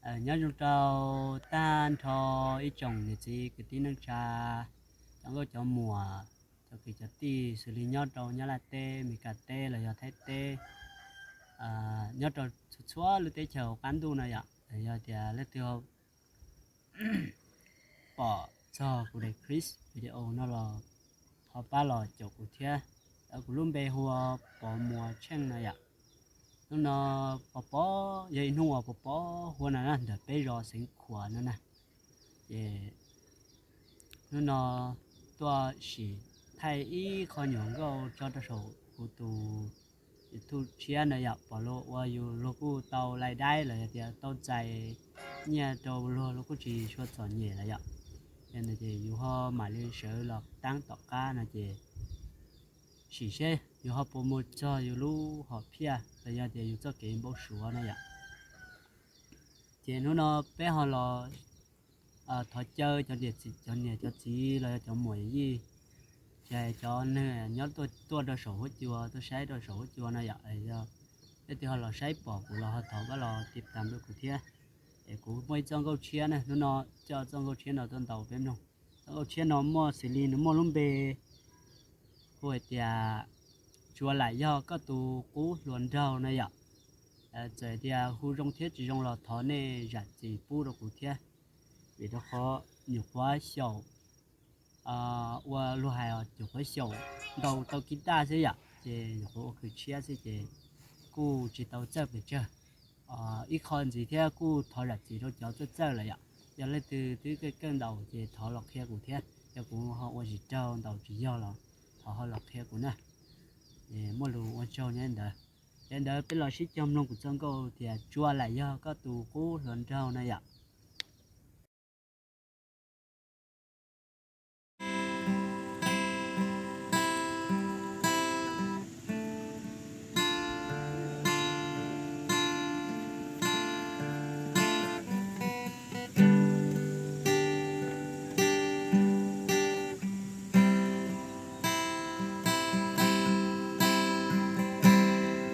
Nyob zoo rau tag nrho ib tsoom niam txiv kwv tij neej tsa, cov nkauj cov muam, cov kwv cov tij xws li nyob rau Nyab Laj teb, Mes Kas teb los yog Thaib teb, nyob rau txhua txhua lub teb chaws hauv qab ntuj no yom. Yog tias leej twg pom txog kuv daim clip video no los thov pab los caum kuv thiab. Kuv lub npe hu ua Pov Muas Tsheej no yom. Hnub no pov pov yog ib hnub uas pov pov huab no na ntawm peb zos Xeev Khuam no na. Ces hnub no tuaj sim thaij ib qho nyuam nkauj tso rau saum kuv tus YouTube tshiab na yom. Pom luag ua yus luag kuj tau lais daib los yog tias tau txais nyiaj rau luag, luag kuj tsis tshua txom nyem lawm yom. Yog ntawd ces yus ho mam li sawv los taab tom qab no ces sim seb yus ho puas mus txog yus lub hom phiaj los yog tias yus txoj kev npau suav na yom. Ces hnub no peb ho los thov caw cov niam cov txiv los yog cov muam yij, ces cov neeg nyob tuaj rau saum huab cua, tuaj saib rau saum huab cua no yom, leej twg ho los saib pom kuv los ho thov pab los tiv tas rau kuv thiab. Es kuv muaj ib txoj nkauj tshiab na, hnub no coj txoj nkauj tshiab no tuaj ntaus peb mloog. Txoj nkauj tshiab no muaj xws li nws muaj lub npe hu hais tias Tsuas lam yog koj tus qub hluas nraug no yom. Txawm tias hu zoo thiab tsis zoo los thov nej zam txim pub rau kuv thiab, vim rau qhov nyuam qhuav xyaum, ua luag hais nyuam qhuav xyaum ntaus tau kib taj xwb yom, ces nyuam qhuav ua khwv tshiab xwb ces kuj tsis tau txawj pes tsawg. Ib qho ntxiv thiab kuj thov zam txim rau cov txawj txawj lawm yom. Yog leej twg twb kawj ntaus ces thov los qhia kuv thiab, yog kuv ho ua tsis raug ntaus tsis yog los thov ho los qhia kuv na. Muaj lus ua tsaug nyob ntawd. Yog ntawd peb los sib cog mloog kuv txoj nkauj tias Tsuas lam yog koj tus qub hluas nraug no yom.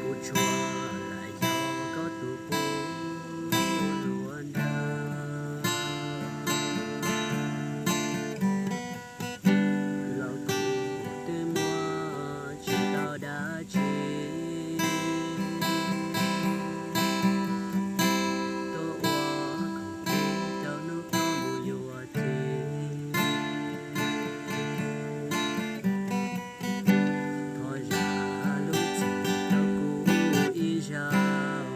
Kuv tsuas lam yog koj tus qub hluas nraug, los kuv twb muaj tsis tau dab tsi. Tuaj ua khoom rau hnub koj mus yuav txiv. Thov zam lub txim rau kuv ib zaug.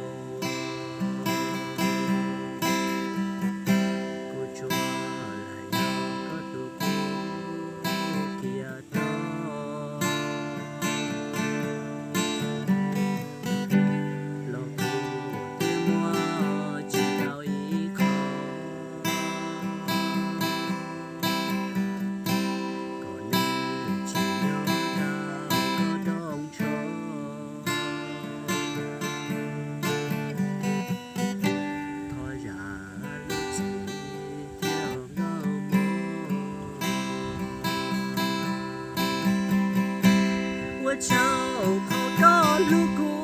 Kuv tsuas lam yog koj tus qub kiag tau, los kuv twb muaj tsis tau ib qho. Kom nws tsis nyob rau koj rooj tsho. Thov zam lub txim thiab nkauj mog. Ua tsaug qhov koj hlub kuv.